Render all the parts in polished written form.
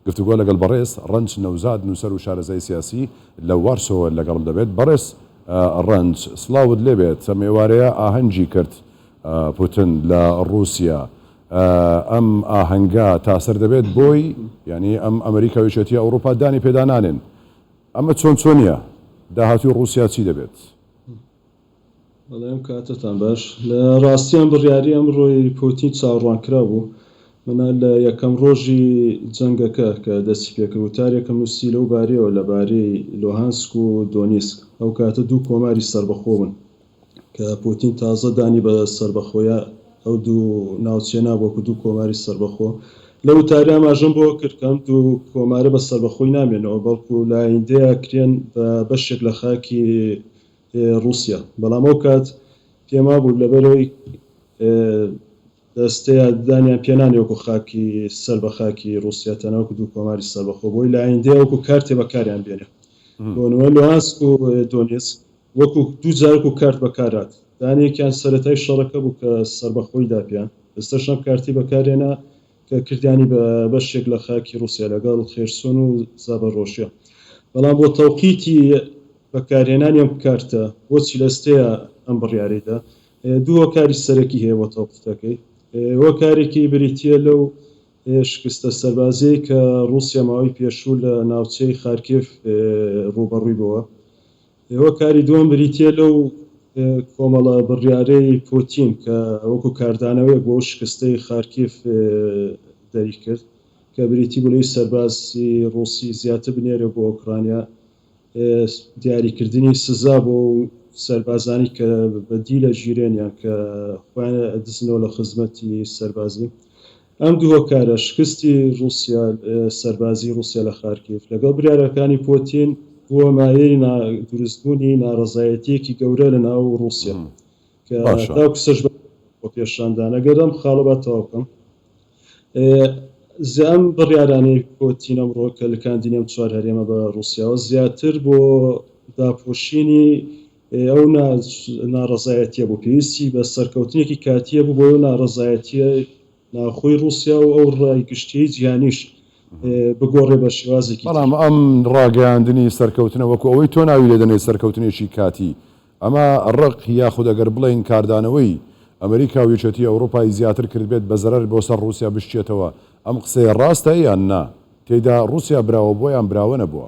گفتوگۆ لەگەڵ بەڕێز ڕەنج نەوزاد نووسەر و شارەزای سیاسی لە وارسۆوە لەگەڵم دەبێت. بەڕێز ڕەنج سڵاوت لێبێت، ئەم ئێوارەیە ئاهەنگی کرد پوتن لە ڕووسیا، ئەم ئاهەنگە تاسەر دەبێت بۆی؟ یانی ئەم ئەمریکا و یەکێتی ئەوڕوپا دانی پێدا نانێن، ئەمە چۆن چۆنیە؟ داهاتووی ڕووسیا چی دەبێت؟ بەڵێ ئەم کاتەتان باش. لە ڕاستیان بڕیاری ئەمڕۆی پوتین چاوەڕوانکراو بوو. من هەر لە یەکەم ڕۆژی جەنگەکە کە دەستی پێکرد وتارێکم نووسی لەو بارەیەوە لە بارەی لوهانسک و دۆنیسک. ئەو کاتە دوو کۆماری سەربەخۆ بوون کە پوتین تازە دانی بە سەربەخۆیە ئەو دوو ناوچەیە نابوو وەکو دوو کۆماری سەربەخۆ. لەو وتارەی ئاماژەم بەوە کرد کە ئەم دوو کۆمارە بە سەربەخۆی نامێنەوە بەڵکو لە ئایندەیا کرێن بە بەشێک لە خاکی ڕووسیا، بەڵام ئەو کات پێم وابوو لەبەرئەوەی دەستەیە دانیان پێنانێ وەکو خاکی سەر بە خاکی ڕووسیا تەنها وەکو دوو کۆماری سەربەخۆ بۆی لە ئایندەیا وەکو کارتێ بەکاریان بێنێ بۆ نموونە لوهانسک و دۆنێسک وەکو دوو جار وەکو کارت بەکارهات دانێکیان سەرەتای شەڕەکە بوو کە سەربەخۆی دا پێیان ئێستاش ئەم کارتی بەکارهێنا کە کردیانی بە بەشێک لە خاکی ڕووسیا لەگەڵ خێرسۆن و زابەرۆژیا. بەڵام بۆ تەوقیتی بەکارهێنانی ئەم کارتە بۆچی لەستەیە ئەم بڕیارەی دا؟ دوو هۆکاری سەرەکی هەیە بۆ تەوقیتەکەی. هۆکارێکی بریتییە لەو شکستە سەربازییەی کە ڕووسیا ماوەی پێشوو لە ناوچەی خارکیڤ ڕووبەڕووی بۆوە. هۆکاری دووەم بریتییە لەو کۆمەڵە بڕیارەی پوتین کە وەکو کاردانەوەیەک بۆ ئەو شکستەی خارکیف دەریکرد کە بریتی بوو لەوەی سەربازی ڕووسی زیاتر بنێرێت بۆ ئۆکرانیا، دیاریکردنی سزا بۆ ئەو سەربازانەی کە بە دیل ئەگیرێن یان کە خۆیان ئەدزنەوە لە خزمەتی سەربازی. ئەم دوو هۆکارە، شکستی ڕووسیا، سەربازیی ڕووسیا لە خارکیف، لەگەڵ بریارەکانی پۆتین، بووە مایەی دروستبوونی ناڕەزایەتییەکی گەورە لە ناو ڕووسیا، کە تاوەکو ئێستاش بەردەوامە خۆپێشاندان. ئەگەر ئەم خاڵە با تەواو بکەم. ئەم بڕیارانەی پۆتین ئەمڕۆ کە لکاندنی ئەم چوار هەرێمە بە ڕووسیاوە، زیاتر بۆ داپۆشینی ئەو ناڕەزایەتییە بوو، پێویستی بە سەرکەوتنێکی کاتییە بوو بۆ ئەو ناڕەزایەتییە ناوخۆی ڕووسیا و ئەو ڕای گشتیی جیهانیش بگۆڕێ بە شێوازێکی تر. بەڵام ئەم ڕاگەیاندنی سەرکەوتنە وەکو ئەوەی تۆ ناوی لێ دەنێی سەرکەوتنێکی کاتی، ئەمە ڕق یاخود ئەگەر بڵێین کاردانەوەی ئەمریکا و یەکێتی ئەوروپای زیاتر کردبێت بە زەرەر بۆ سەر ڕووسیا بشکێتەوە، ئەم قسەیە ڕاستە یان نا؟ تێیدا ڕووسیا براوە بووە یان براوە نەبووە؟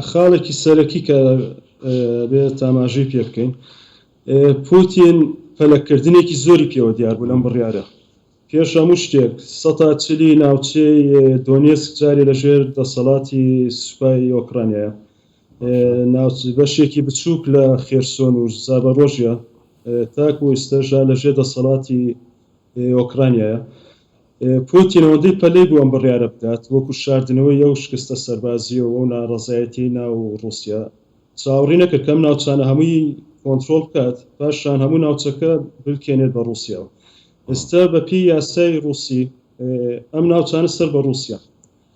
خاڵێکی سەرەکی کە ئەبێت ئاماژەی پێ بکەین، پوتین پەلەکردنێکی زۆری پێوە دیار بوو لەم بڕیارە. پێش هەموو شتێک سەتا چلی ناوچەی دۆنێسک جارێ لەژێر دەسەڵاتی سوپای ئۆکرانیایە. بەشێکی بچووک لە خێرسۆن و زابەرۆژیا تاکو ئیستەش لەژێر دەسەڵاتی ئۆکرانیایە. پوتین ئەوەندەی پەلەی بوو ئەم بڕیارە بدات، وەکو شاردنەوەی ئەو شکستە سەربازییە و ئەو ناڕەزایەتیەی ناو ڕووسیا، چاوەڕی نەکرد کە ئەم ناوچانە هەمووی کۆنترۆڵ بکات، پاشان هەموو ناوچەکە بلکێنێت بە ڕووسیاوە. ئێستا بەپێی یاسای ڕووسی ئەم ناوچانە سەر بە ڕووسیان.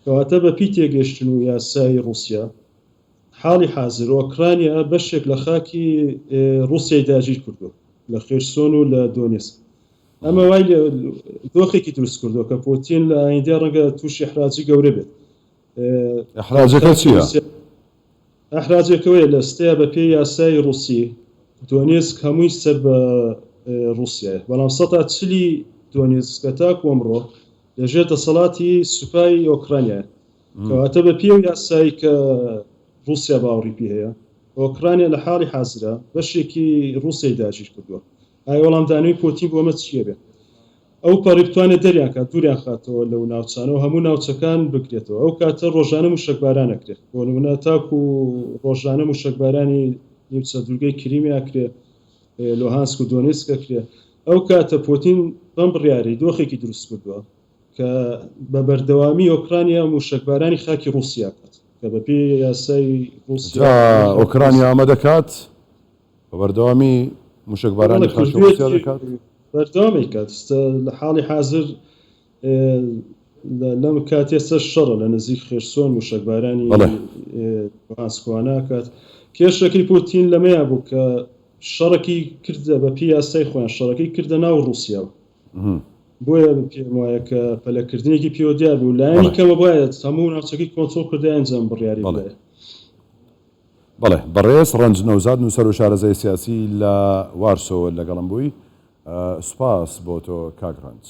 کەواتە بەپی تێگەشتن و یاسای ڕووسیا، حاڵی حازر ئۆکرانیا بەشێک لە خاکی ڕووسیای داگیر کردووە، لە خێرسۆن و لە دۆنێسک. ئەمە وای لێ دۆخێکی دروست کردووە کە پوتین لە ئایندە ڕەنگە تووشی ئیحراجی گەورە بێت. ئیحراجەکە چییە؟ ئیحراجەکە ئەوەیە لە ستەیا بە پێی یاسای ڕووسی دۆنێسک هەمووی سەر بە ڕووسیایە، بەڵام سەتا چلی دۆنێسکە تاکو ئەمڕۆ لەژێر دەسەڵاتی سوپای ئۆکرانیایە. کەواتە بە پێی ئەو یاسایی کە ڕووسیا باوەڕی پێ هەیە، ئۆکرانیا لە حاڵی حازرا بەشێکی ڕووسیای داگیر کردووە. ئایا وەڵامدانەوەی پۆتین بۆ ئەمە چییە بێ؟ ئەو پەڕی بتوانێت دەریان کات، دووریان خاتەوە لەو ناوچانە و هەموو ناوچەکان بگرێتەوە. ئەو کاتە ڕۆژانە مووشەکباران ئەکرێ. بۆ نموونە تاکوو ڕۆژانە مووشەکبارانی نیمچە دوورگەی کریمیا ئەکرێ، لوهانسک و دۆنێتسک ئەکرێ. ئەو کاتە پۆتین بەم بڕیارەی دۆخێکی دروست کردووە کە بە بەردەوامی ئۆکرانیا مووشەکبارانی خاکی ڕووسیا بکات کە بە پێی یاسای ڕووسیا جا ئۆکرانیا ئەمە دەکات؟ بە بەردەوامی موشەکبارانی خاکی ڕووسیا دەکات؟ بەردەوام ئەیکات لە حاڵی حازر لەم کات ئێستا شەڕە لە نزیک خێرسۆن موشەکبارانی ماسکۆوانە ئەکات. کێشەکەی پوتین لەمەیا بوو کە شەڕەکەی کردە بە پێی یاسای خۆیان شەڕەکەی کردە ناو ڕووسیاوە. بۆیە پێم وایە کە پەلەکردنێکی پێوە دیار بوو لایەنی کەمە بایە هەموو ناوچەکەی کۆنترۆڵ کردایە ئینجا بڕیاری بدایە. بەڵێ بەڕێز ڕەنج نەوزاد نووسەر و شارەزای سیاسی لە وارسۆوە لەگەڵم بووی سوپاس بۆ تۆ کاک ڕەنج.